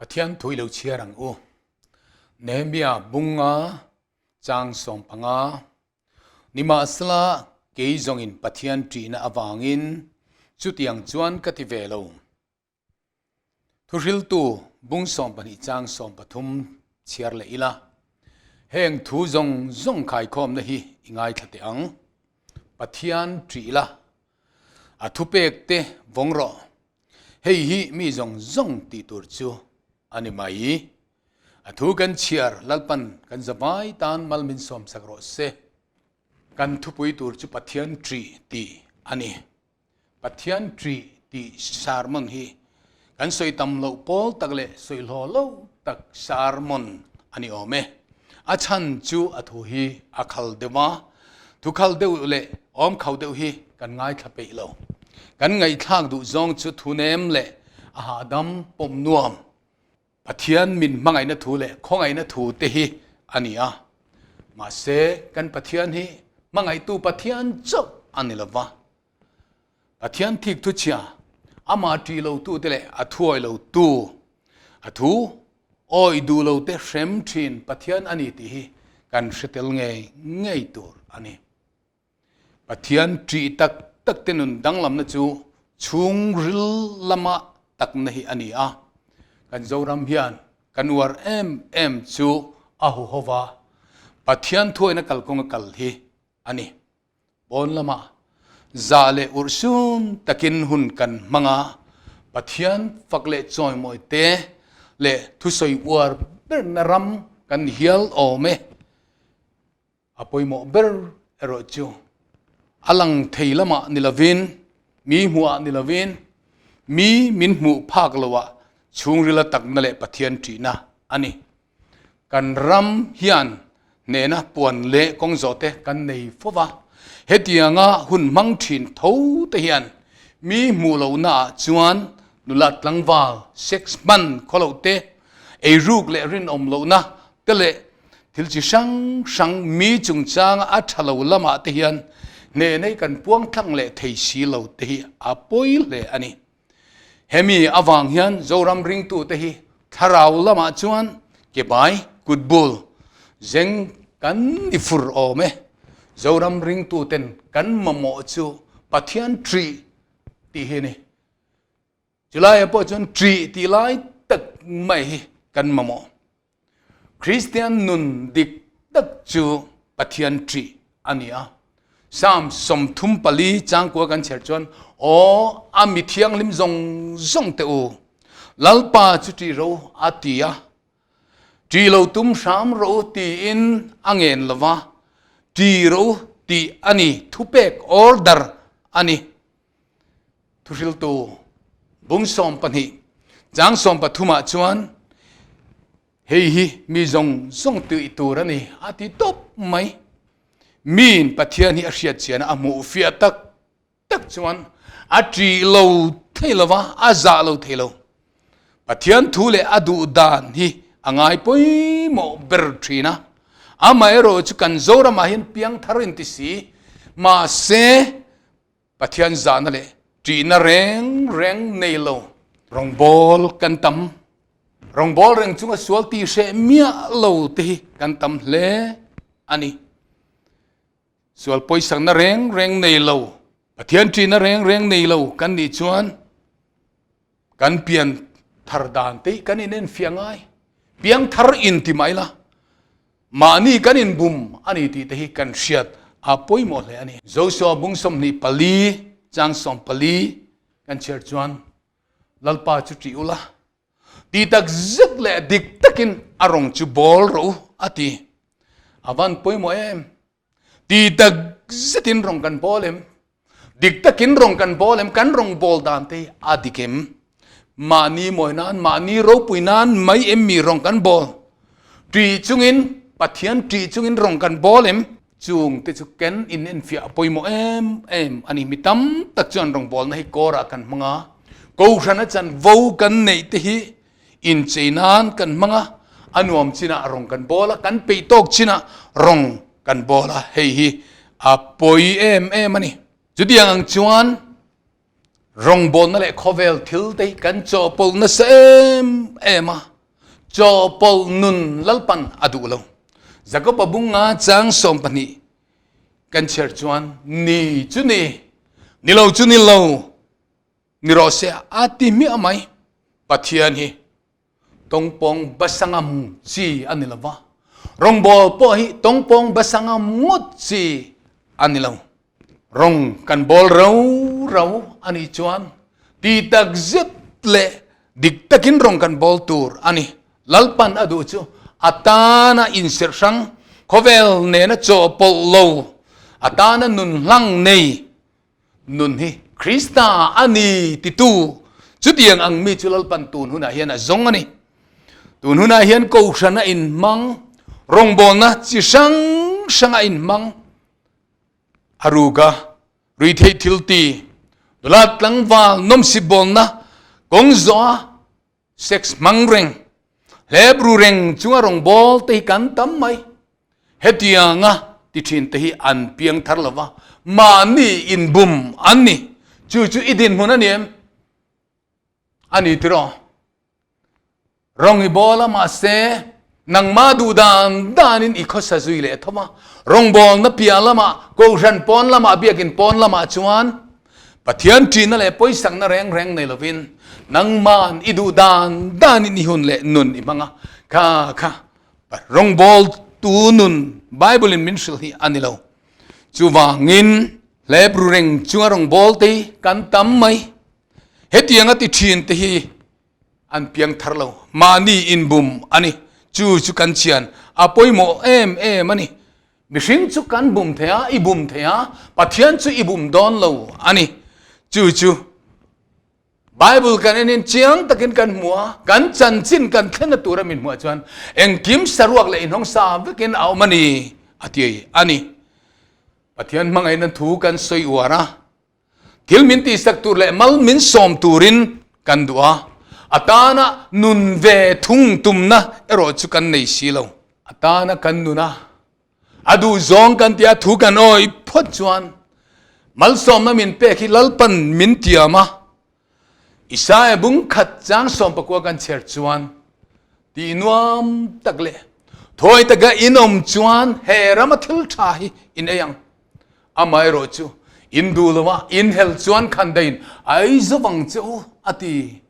Pathian thu i lo chhiar ang u. Nehemia bunga chang 15. Nimahsela kei zawngin Pathian ṭihna avangin chutiang chuan ka ti ve lo. Thuhriltu bung 12 chang 13 chhiar leh ila, heng thu zawng zawng khaikhawmna hi i ngaithla teh ang. Pathian ṭih la, a thupek te vawng rawh. Hei hi mi zawng zawng tih tur chu a ni mai. A thu kan chhiar Lalpan kan zavai tan mal min sawmsak rawh se. Kan thupui tur chu Pathian ṭih tih a ni. Pathian ṭih tih sermon hi kan sawi tam loh pawl tak leh sawi hlaw lo tak sermon a ni awm e. A chhan chu a thu hi a khal deuh a, thu khal deuh leh awm kho deuh hi kan ngaithla peih lo. Kan ngaihthlak duh zawng chu thu nem leh a hahdam pawm nuam. Pathian min hmangaihna thu leh khawngaihna thu te hi a ni a. Mahse, kan Pathian hi hmangaihtu Pathian chauh a ni lo va. Pathian thik thu chhia, amah ṭih lotute leh a thuawi lotu, a thu awih duh lote hrem ṭhin Pathian a ni tih hi kan hre tel ngei ngei tur a ni. Pathian ṭih tak tak te nun danglamna chu chhungril lama takna hi a ni a. Kan Zoram hian kan uar em em chu a huhova Pathian thuawina kalkawnga kal hi a ni. Pawn lamah zah leh urhsun takin hun kan hmang a, Pathian fak leh chawimawi te leh thusawi uar berna ram kan hial awm e. A pawimawh ber erawh chu a lang thei lamah ni lovin, mi hmuhah ni lovin, mi min hmuh phak loah chhungrila takna leh Pathian ṭihna a ni. Kan ram hian hnehna puan leh kawng zawh te kan nei fo va, hetianga hun hmang ṭhin tho te hian mi hmuh lohnaah chuan nula tlangval, sex hman khaw loh te, eiruk leh rinawm lohna te leh Thil chi hrang hrang mi chungchanga a tha lo lamah te hian hnenei kan puang thlang leh thei si lo te hi a pawi hle a ni. Hemi avang hian Zoram ringtute hi thlarau lamah chuan ke bai, kut bul, zeng kan ni fur awm e. Zoram ringtuten kan mamawh chu Pathian ṭih tih hi a ni. Chulaiah pawh chuan ṭih tih lai tak mai hi kan mamawh. Kristian nun dik tak chu Pathian ṭih a ni a. Psalm 34 changkua kan chher chuan, Aw, a mi thianghlim zawng zawng te u, Lalpa chu ṭih ro a ti a. Ṭih lo tum hram rawh u tiin a ngen lo va, ṭih rawh u tih a ni, thupek, order, a ni. Thuhriltu bung 12 chang 13 ah chuan hei hi mi zawng zawng tih tur a ni a ti tawp mai. Miin Pathian hi a hriat chian a, a hmuh fiah tak tak chuan a ṭih lo thei lo va, a zah lo thei lo. Pathian thu leh a duh dan hi a ngai pawimawh ber ṭhin a. Amaherawh chu kan Zoramah hian piangthar inti si, mahse Pathian zahna leh ṭihna reng reng nei lo rawngbawl kan tam. Rawngbawl reng chunga sual tih hreh miah lo te hi kan tam hle a ni. Sual pawisakna reng reng nei lo, Pathian ṭihna reng reng nei lo kan nih chuan kan pian thar dan te hi kan inenfiah ngai. Piang thar inti mah ila, Mahni kan inbum a ni tih te hi kan hriat a pawimawh hle a ni. Joshua bung 24 chang 14 kan chhiar chuan Lalpa chu ṭih ula, ti tak zet leh dik takin a rawng chu bawl rawh u a ti. A van pawimawh em? Ti tak zetin rawng kan bawl em? Dik takin rawng kan bawl em? Kan rawng bawl dan te hi a dik em? Mahni mawi nan, mahni ropui nan mai em mi rawng kan bawl? Ṭih chungin, Pathian ṭih chungin rawng kan bawl em? Chung te chu ken in enfiah a pawimawh em em a ni. Mi tam tak chuan rawngbawlna hi kawrah kan hmang a, Kohhrana chanvo kan neih te hi Inchei nan kan hmang a, a nuam chinah rawng kan bawl a, kan peih tawk chinah rawng kan bawl a, hei hi a pawi em em a ni. Chutiang ang chuan rawngbawlna leh khawvel thil te hi kan chawhpawlh nasa em em a. Chawhpawlh nun Lalpan a duh lo. Jakoba bunga chang 12 kan chhiar chuan ni chu ni, ni lo chu ni lo ni rawh se a ti hmiah mai. Pathian hi tawngpawng basangam chi a ni lo va, rawngbâwl pawh hi tawngpawng basangam ngawt chi a ni lo. Rawng kan bawl rau rau a nih chuan ti tak zet leh dik takin rawng kan bawl tur a ni. Lalpan a duh chu a tana inserh hrang, khawvel nena chawhpawlh lo, a tana nun hlang nei nun hi Krista a ni titu chutiang ang mi chu Lalpan tun hunah hian a zawng a ni. Tun hunah hian kohhran a inhmang, rawngbawlna chi hrang hrang a inhmang. A ruka ruitheih thil ti, nula tlangval nawmsipbawlna kawng zawha sex hmang reng, hlep ru reng chunga rawngbâwl te hi kan tam mai. Hetianga ti ṭhin te hi an piang thar lo va, mahni inbum an ni. Chu chu i dinhmun a ni em? A ni tiraw? Rawng i bawl a, mahse, nangmah duh dan danin i khawsa zui leh thawm a. Rawngbawlna piah lamah, Kohhran pawn lamah, Biakin pawn lamah chuan Pathian ṭihna leh pawisakna reng reng nei lovin nangma'n i duh dan danin i hun leh nun i hmang a. Kha kha rawngbawltu nun Bible-in min hrilh hi a ni lo. Chuvangin, hlep ru reng chunga rawngbawlte hi kan tam mai. Hetianga ti ṭhinte hi An piang thar lo. Mahni inbum a ni. Chu chu kan chian a pawimawh em em a ni. Mihring chu kan bum thei a, i bum thei a, Pathian chu i bum dawn lo a ni. Chu chu Bible kan enin chiang takin kan hmu a, kan chanchin kan thlenna tura min hmuah chuan engkim saruak leh inhawng sa vekin a awm a ni a ti a ni. Pathian hmangaihna thu kan sawi uar a. Thil min tihsak tur leh mal min sawm turin kan duh a, a tana nun ve thung tumna erawh chu kan nei si lo. A tana kan nun a, a duh zawng kan tia thu kan awih phawt chuan malsawmna min pek hi Lalpan min tiam a. Isaiah bung khat chang 19 kan chher chuan tih nuam tak leh thawi taka in awm chuan he rama thil tha hi in ei ang. Amaherawh chu in duh lo a, in hel chuan khan dain a ei zo vang che u a ti.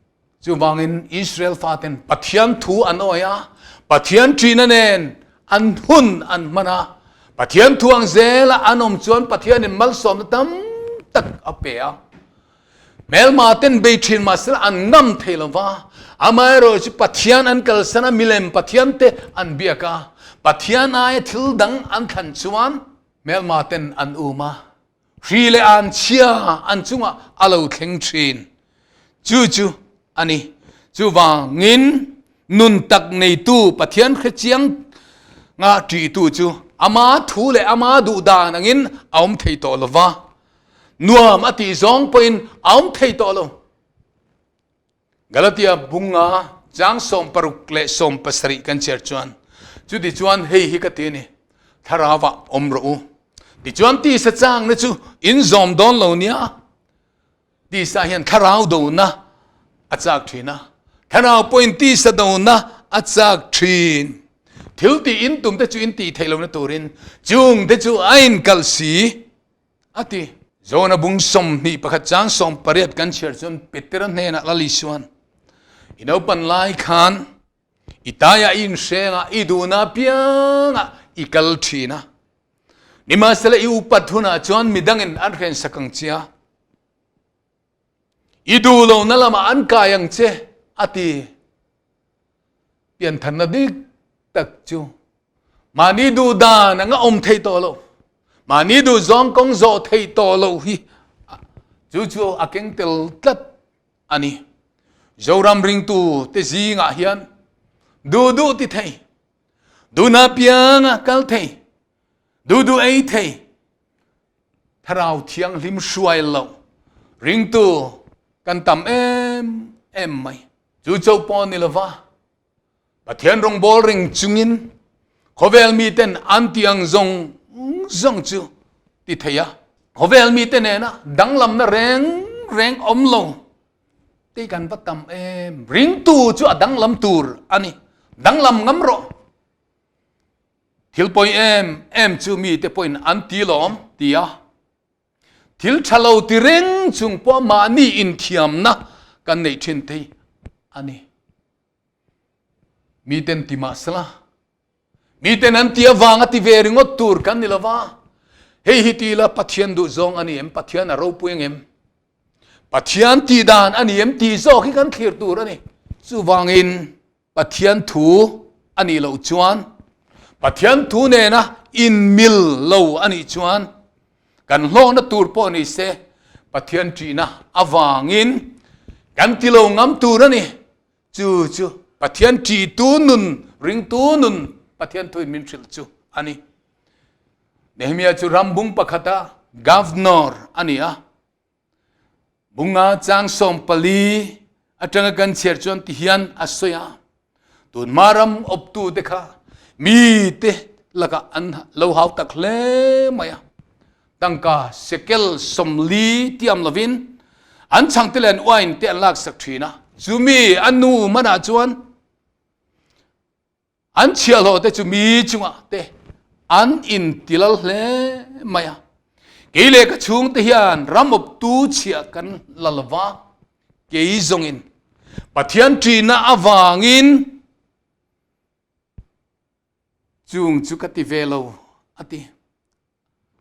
Chuvangin Israel faten Pathian thu an awi a, Pathian ṭihna nen an hun an hman a, Pathian thu ang zela an awm chuan Pathianin malsawmna tam tak a pe a. Hmelma ten bei thin mahsela an ngam thei lo va, amaherawh chu Pathian an kalsan a, milem Pathian te an biak a, Pathian aia thil dang an thlan chuan hmelma ten an um a, hri leh an chhia an chungah a lo thleng thin. Chu chu a ni. Chuvangin nun tak neitu Pathian hrechiang nga ṭihtu chu ama thu leh ama duhdan angin a awm thei tawh lo va. Nuam a tih zawng pawhin a awm thei tawh lo. Galatia bunga chang 60 leh 70 kan chhiar chuan, chuti chuan hei hi ka ti a ni, Thlarauah awm rawh u. Tichuan tisa changna chu in zawm dawn lo nia. Tisa hian thlarau dona a chak thin a, thlarau pawhin tisa dona a chak thin. Thil tih in tum te chu in tih theih lohna turin chung te chu a inkal si. A ti. Jona bung 21 chang 18 kan chhiar chuan Petera hnenah Lal Isuan, I naupan lai khan i taiah i inhreng a, i duhna apiangah i kal thin a. Nimahsela i upat hunah chuan midangin an hrensak ang che a, i duh lohna lamah an kai ang che, a ti. Piantharna dik tak chu mahni duh dan anga awm thei tawh lo, mahni duh zawng kawng zawh thei tawh lo hi chu chu a keng tel tlat a ni. Zoram ringtu te zingah hian duh duh ti thei, duhna pianga kal thei, duh duh ei thei, thlarau thianghlim hruai lo ringtu kan tam em em mai. Chu chauh pawh ni lova, Pathian rawngbâwl ring chungin khawvêl miten an tih ang zawng zawng chu ti thei a, khawvêl mite nêna danglamna rêng rêng awm lo tih kan va tam em. Ringtu chu a danglam tûr a ni. Danglam ngam rawh. Thil pawi em em chu mite pawhin an ti lawm ti a. Thil tha lo ti reng chung pawh mahni inthiamna kan neih thin thei a ni. Miten ti mahsela, miten an ti avanga ti ve ringawt tur kan ni lova, hei hi ti ila Pathian duhzawng a ni em, Pathian a ropui ang em, Pathian tihdan a ni em tih zawk hi kan thlir tur a ni. Chuvangin Pathian thu a nih loh chuan, Pathian thu nena inmil lo a nih chuan, kan hlawkna tur pawh ni se, Pathian ṭihna avangin kan ti lo ngam tur a ni. Chu chu Pathian ṭihtu nun, ringtu nun Pathian thuin min hrilh chu a ni. Nehemiah chu rambung pakhata governor a ni a. Bunga chang 14 atanga kan chhiar chuan ti hian a sawi a, tunhma ram awptute kha mite lakah an lo hau tak hle mai a, tangka shekel 40 tiam lovin an chhangte leh an uain te an laksak thin a, chumi a nu manah chuan An chhiahhlawh te chu mi chungah te an intilal hle mai a. Kei leh ka chhungte hian ram awptu chhiah kan la lo va, kei zawngin Pathian ṭihna avangin chung chu ka ti ve lo, a ti.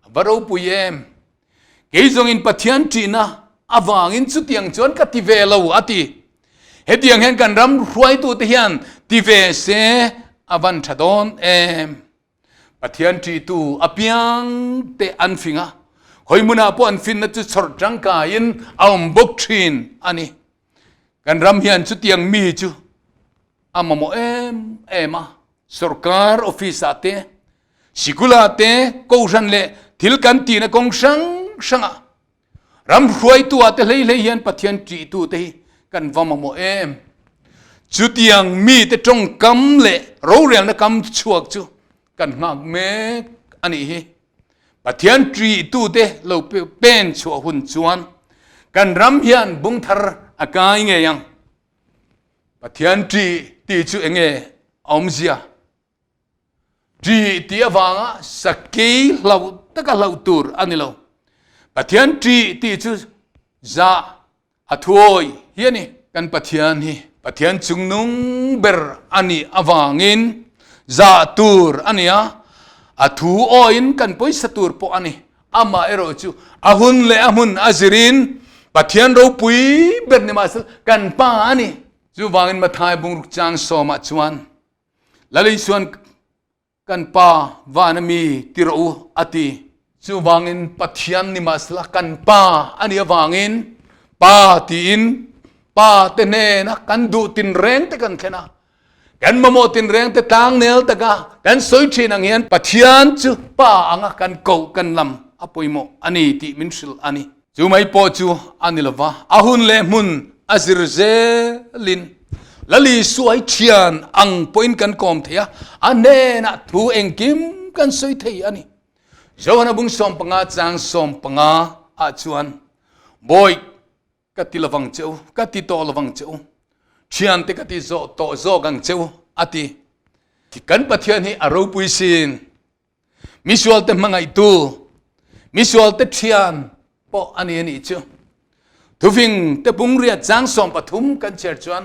A va ropui em? Kei zawngin Pathian ṭihna avangin chutiang chuan ka ti ve lo, a ti. Hetiang hian kan ram hruaitute hian ti ve se a van ṭha dawn em? Pathian ṭihtu apiangte an fing a, hawi hmunah pawh an finna chu chawrh ṭangkaiin a awm bawk ṭhin a ni. Kan ram hian chutiang mi chu a mamawh em em a, sorkar office ah te, sikul ah te, kohhran leh thil kan tihna kawng hrang hrang ah ram hruaitu ah te hlei hlei hian Pathian ṭihtu te hi kan va mamawh em. Chutiang mi te tawngkam leh rorelna kam chhuak chu kan nghak mek a nih hi. Pathian ṭihtu te lo pen chhuah hun chuan kan ram hian bung thar a kai ngei ang. Pathian ṭih tih chu enge a awmzia? Ṭih tih avanga sakei hlauh taka hlauh tur a ni lo. Pathian ṭih tih chu zah a thuawi hi a ni. Kan Pathian hi Pathian chungnung ber a nih avangin zah tur a ni a, a thu awiin kan pawisa tur pawh a ni. Amah erawh chu a hun leh a hmun a zirin Pathian ropui ber ni mahse kan Pa a ni. Chuvangin Mathai bungruk chang sawmah chuan Lal Isuan kan Pa van a mi ti rawh u a ti. Chuvangin Pathian ni mahsela kan Pa a nih avangin Pa tiin Pa te hnena kan duh tinreng te kan thlen a. Kan mamawh tinreng te tlangnel taka kan sawi thin ang hian Pathian chu Pa anga kan koh kan lam a pawimawh a ni tih min hrilh a ni. Chu mai pawh chu a ni lova, a hun leh hmun a zir zelin Lali suai thian ang pawhin kan kawm thei a, a hnenah thu engkim kan sawi thei a ni. Johana bung 15 chang 15 ah chuan Bawi Ka ti lovang che u, ka ti tawh lovang che u, thiante ka ti zawh tawh zawk ang che u, a ti. Kan Pathian hi a ropui sin. Misualte hmangaihtu, misualte thian pawh a ni a nih chu. Thufing te pungriat chang 13 kan chhiar chuan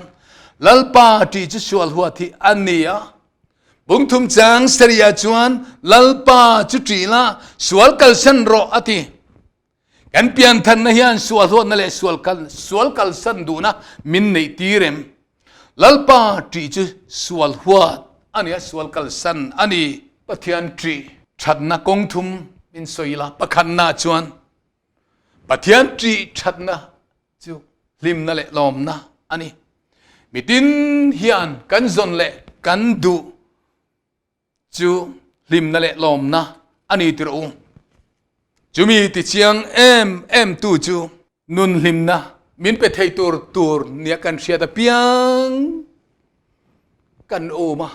Lalpa ṭih chu sual huat hi a ni a. Bungthum chang sarih ah chuan Lalpa chu ṭih la, sual kalsan rawh a ti. Kan pianthanna hian sualhuatna leh sual kal sual kalsan duhna min neih tir em? Lalpa ṭih chu sual huat a ni a, sual kalsan a ni. Pathian ṭih ṭhatna kawng thum min sawi la, pakhatna chuan Pathian ṭih ṭhatna chu hlimna leh lawmna a ni. Mitin hian kan zawn leh kan duh Chu hlimna leh lawmna a ni tirh u. Chumi tichiang em em tu chu nun hlimna min pe thei tur tur nia kan hriat apiang kan awm a.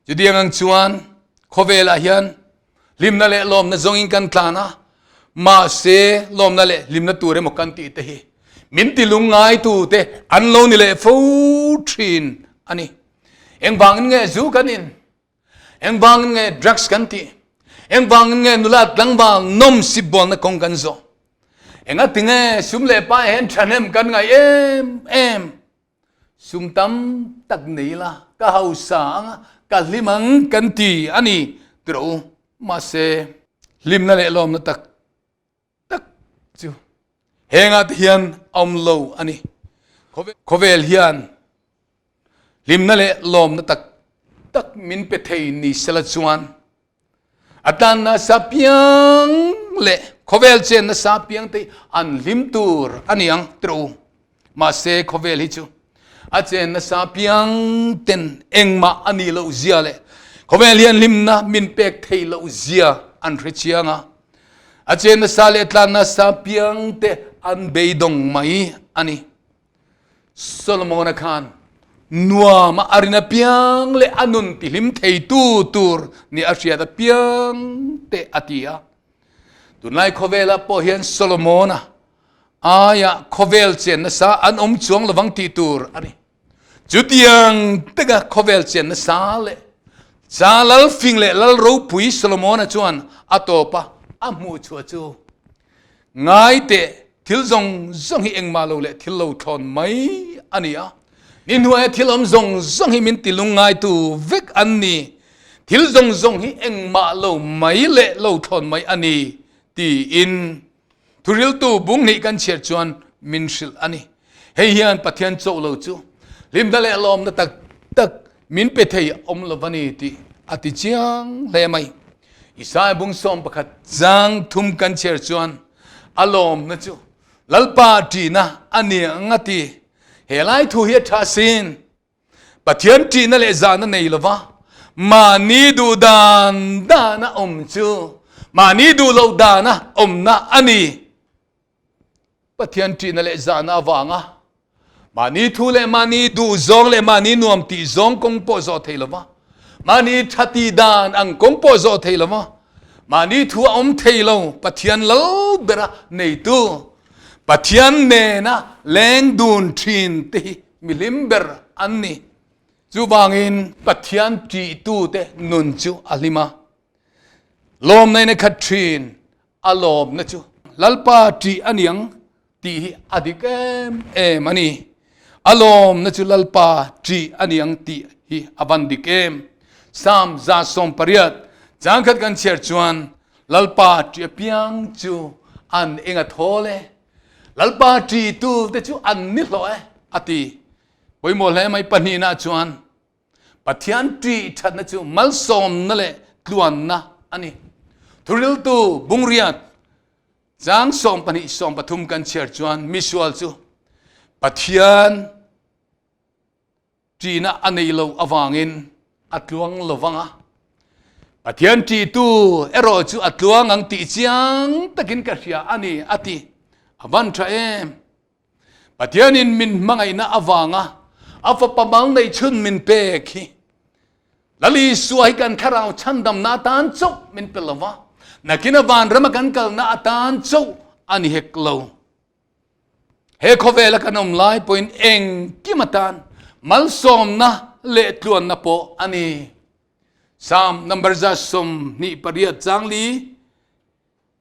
Chutiang ang chuan khawvelah hian hlimna leh lawmna zawngin kan tlan a, mahse lawmna leh hlimna tur emaw kan tih te hi min ti lungngai tu te an lo ni leh fo thin a ni. Engvangin nge zu kan in? Engvangin nge drugs kan tih? Engvangin nge nula tlangval nawm sip bawlna kawng kan zawh? Engati nge sum leh pai hian thahnem kan ngaih em em? Sum tam tak nei ila ka hausa ang a, ka hlim ang kan ti a ni tirh u. Mahse, hlimna leh lawmna tak tak chu hengah te hian a awm lo a ni. Khawvel hian hlimna leh lawmna tak tak min pe thei ni sela chuan a tan nasa piang leh khawvel chen nasa piang te an hlim tur a ni ang tirh u. Mahse khawvel hi chu a chen nasa piang ten engmah a nih loh zia leh khawvel hian hlimna min pek thei loh zia an hre chiang a. A chen nasa leh tlan nasa piang te an beidawng mai a ni. Solomona khan nuam a arin apiang leh a nun tihlim theitu tur ni a hriat apiang te a ti a. Tunlai khawvelah pawh hian Solomona aia khawvel chen nasa an awm chuang lovang tih tur a ni. Chutiang taka khawvel chen nasa leh cha lal fing leh lal ropui Solomona chuan a tawp a, a hmuh chhuah chu Ngai teh, thil zawng zawng hi engmah lo leh thil lo thlawn mai a ni a. Ni hnuaia thil awm zawng zawng hi min tilung ngaitu vek an ni. Thil zawng zawng hi engmah lo mai leh lo thlawn mai a ni, tiin thuriltu bung hnih kan chhiar chuan min hrilh a ni. Hei hian Pathian chauh lo chu hlimna leh lawmna tak tak min pe thei awm lo va ni tih a ti chiang hle mai. Isaiah bung 11 chang thum kan chhiar chuan a lawmna chu Lalpa ṭihna a ni ang a ti. He lai thu hi a ṭha sin. Pathian ṭihna leh zahna nei lova mahni duh dan dana awm chu mahni duh loh dana awmna a ni. Pathian ṭihna leh zahna avanga mahni thu leh mahni duh zawng leh mahni nuam tih zawng kawng pawh zawh thei lova, mahni ṭha tih dan ang kawng pawh zawh thei lova, mahni thu a awm thei lo Pathian lal bera neitu, Pathian nena leng dun ṭhin te hi mihlim ber an ni. Chuvangin Pathian ṭihtute nun chu a hlim a, lawmna in a khat ṭhin. A lawmna chu Lalpa ṭih a niang tih hi a dik em em a ni. A lawmna chu Lalpa ṭih a niang tih hi a van dik em. Psalm 118 changkhat kan chhiar chuan Lalpa ṭih apiang chu an eng a thawl e, Lalpa ṭihtu te chu an ni hlawh e a ti. Pawimawh hle mai pahnihna chuan Pathian ṭih ṭhatna chu malsawmna leh tluanna a ni. Thuriltu bungriat chang 12 13 kan chhiar chuan misual chu Pathian ṭihna a nei lo avangin a tluang lovang a. Pathian ṭihtu erawh chu a tluang ang tih chiang takin ka hria a ni a ti. A van ṭha em! Pathianin min hmangaihna avanga a fapa mal neih chhun min pek hi Lal Isua hi kan thlarau chhandamna atan chauh min pe lova, nakina vanrama kan kalna atan chauh a ni hek lo. He khawvela kan awm lai pawhin engkim atan malsawmna leh tluanna pawh a ni. Psalm number 128 chang li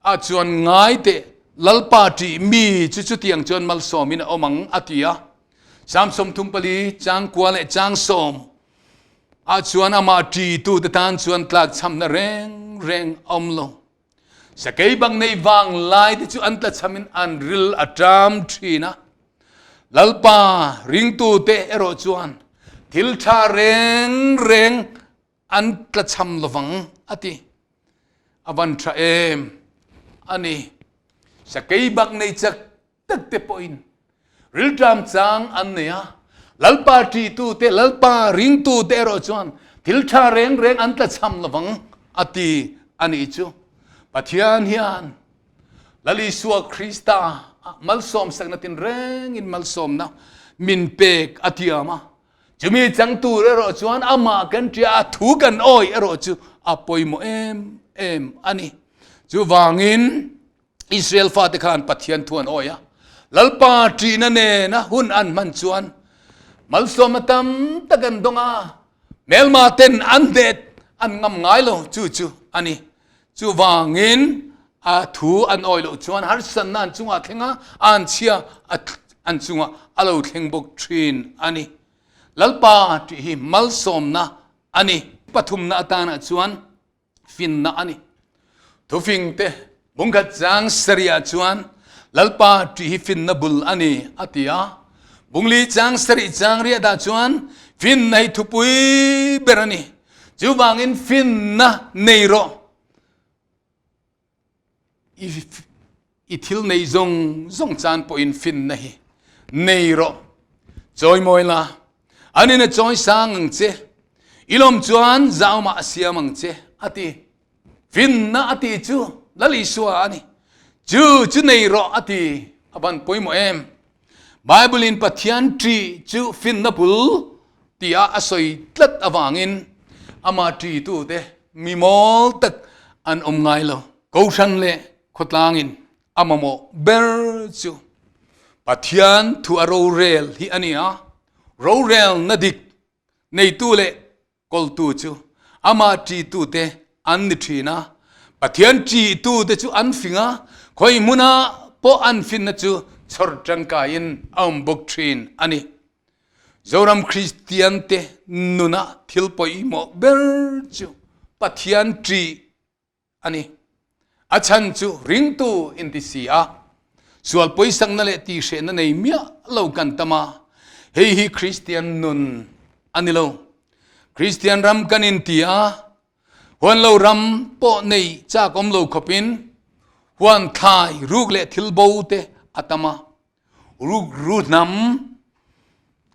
Ah chuan ngai teh, Lalpa ṭih mi chu chutiang chuan malsawmin a awm ang, a ti a. Psalm 34 chang kua leh chang sawm ah chuan amah ṭihtute tan chuan tlakchhamna reng reng a awm lo. Sakei bang nei vang lai te chu an tlachhamin an ril a ṭam ṭhin a. Lalpa ringtute erawh chuan thil ṭha reng reng an tlachham lovang a ti. A van tha em a ni. Sakei bak nei chak tak te pawhin rilṭam chang an nei a, Lalpa ṭihtu te, Lalpa ringtu te erawh chuan thil tha reng reng an tlachham lovang a ti a nih chu. Pathian hian Lal Isua Krista malsawm sakna tinrengin malsawmna min pek a tiam a. Chumi chang tur erawh chuan amah kan ṭia a, thu kan awih erawh chu a pawimawh em em a ni. Chuvangin Israel fate khan Pathian thu an awih a, Lalpa ṭihna nena hun an hman chuan malsawmna tam tak an dawng a. Hmelma ten an det an ngam ngai lo chu chu a ni. Chuvangin a thu an awih loh chuan harsatna an chungah a thleng a, a anchhia an chungah a lo thleng bawk thin a ni. Lalpa tih hi malsawmna a ni. Pathumna atanah chuan finna a ni. Thufing te bungkhat chang sarih chuan Lalpa ṭih hi finna bul a ni a ti a. Bungli chang sarih chang riah dah chuan finna hi thupui ber a ni. Chuvangin finna nei rawh. I thil nei zawng zawng chan pawhin finna hi nei rawh. Chawimawi la, anin a chawi sang ang che. I lawm chuan zaumah a siam ang che, a ti. Finna a ti chu Lal Isua a ni. Chu chu nei rawh a ti. A van pawimawh em? Bible in Pathian ṭih chu finna bul tia a sawi tlat avangin amah ṭitute mi mawl tak an awm ngai lo. Kohhran leh khawtlangin a mamawh ber chu Pathian thu a rorel hi a ni a, rorelna dik neitu leh Kawltu chu amah ṭihtute an ni ṭhin a, Pathian ṭihtute chu an fing a, khawi hmunah pawh an finna chu chhawr ṭangkaiin a awm bawk ṭhin a ni. Zoram Kristiante nunah thil pawimawh ber chu Pathian ṭih a ni. A chhan chu ringtu inti si a, sual pawisakna leh tihrehna nei miah lo kan tam a, hei hi Kristian nun a ni lo. Kristian ram kan inti a, huan lo ram pawh nei chak awm lo khawpin huan thlai ruk leh thil bo te a tam a, ruk ru hnam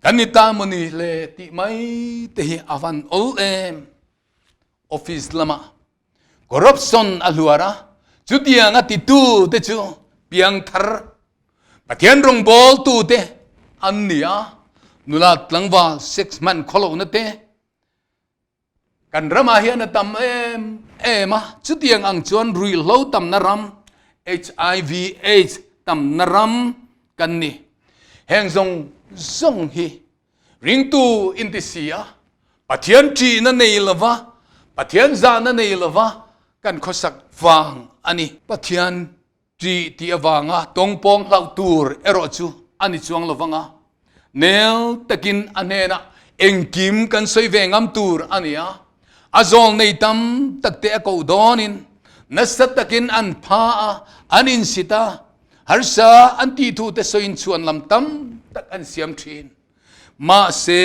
kan ni ta maw ni le tih mai te hi a van awl em. Office lamah Corruption a hluar a, chutiang a titu te chu piangthar Pathian rawngbawltu te an ni a, nula tlangval sex hman khawlohna te kan ramah hian a tam em em a, chutiang ang chuan ruihhlo tamna ram, HIV aids tamna ram kan ni. Heng zawng zawng hi Ringtu inti si a, Pathian ṭihna nei lova, Pathian zahna nei lova kan khawsak vang a ni. Pathian ṭih tih avanga tawngpawng hlauh tur erawh chu a ni chuang lovang a, nel takin a hnenah engkim kan sawi ve ngam tur a ni a, a zawl nei tam takte a koh dawnin nasa takin an pha a, an insit a, Harsa an tih thu te sawiin chhuan lam tam tak an siam thin. Mahse,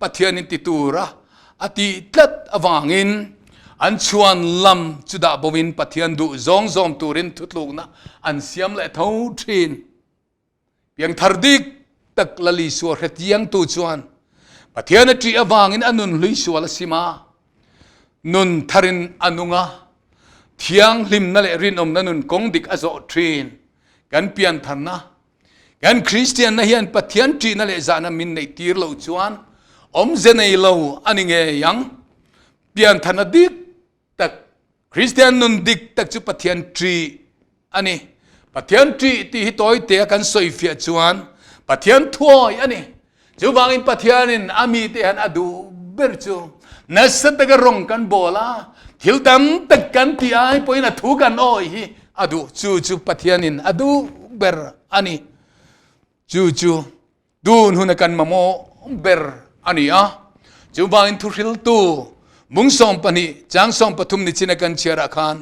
Pathian in ti tura a tih tlat avangin an chhuan lam chu dah boin Pathian duh zawng zawm turin thutlukna an siam leh tho thin. Piangthar dik tak Lal Isua hretiangtu chuan Pathian a ṭih avangin a nun hlui sual a sim a, nun tharin a nung a, thianghlimna leh rinawmna nun kawng dik a zawh ṭhin. Kan piantharna, kan Kristianna hian Pathian ṭihna leh zahna min neihtir loh chuan awmze nei lo a ni ngei ang. Piantharna dik tak, Kristian nun dik tak chu Pathian ṭih a ni. Pathian ṭih tih hi tawitea kan sawifiah chuan Pathian thuawi a ni. Chuvangin Pathianin a mite hian a duh ber chu nasa taka rawng kan bawl a, thil tam tak kan tih ai pawhin a thu kan awi hi a duh. Chu chu Pathianin a duh ber a ni. Chu chu Tun huna kan mamawh ber a ni a, chuvangin thuhriltu bung 12 chang 13 ni chin a kan chhiarah khan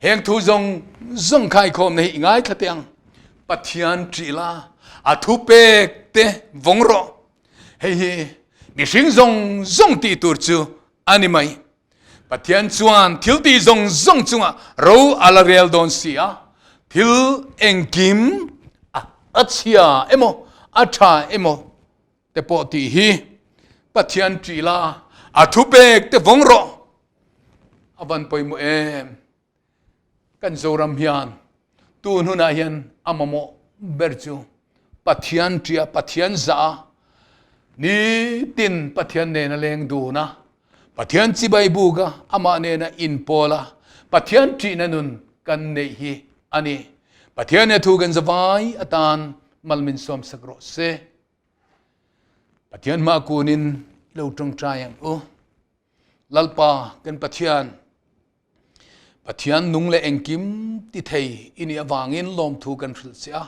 heng thu zawng zawng khaikhawmna hi i ngaithla teh ang. Pathian ṭih la, a thupek te vawng rawh. Hei hi mihring zawng zawng tih tur chu a ni mai. Pathian chuan thil tih zawng zawng chungah ro a la rel dawn si a, thil engkim a chhia emaw a tha emaw te pawh tih hi Pathian ṭih la, a thupek te vawng rawh. A van pawimawh em? Kan Zoram hian tun hunah hian a mamawh ber chu Pathian ṭia Pathian zah a, nitin Pathian nena leng dun a, Pathian chibai buk a, amah nena inpawl a, Pathian ṭihna nun kan neih hi a ni. Pathian he thu kan zavai atan mal min sawmsak rawh se. Pathian hma kunin i lo ṭawngṭai ang u. Lalpa kan Pathian, Pathian nung leh engkim ti thei i nih avangin lawmthu kan hrilh che a.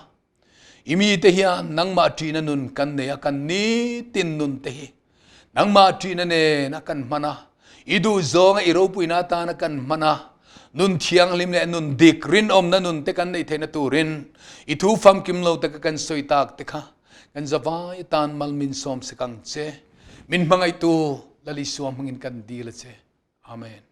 I mite hian nangmah ṭihna nun kan nei a, kan nitin nun te hi nangmah ṭihna nen a kan hman a, i duhzawnga i ropuina atana kan hman a, nun thianghlim leh nun dik rinawmna nun te kan neih theihna turin i thu famkim lo taka kan sawi tak te kha kan zavai atan mal min sawm sek ang che. Min hmangaihtu Lal Isua hmangin kan dil a che. Amen.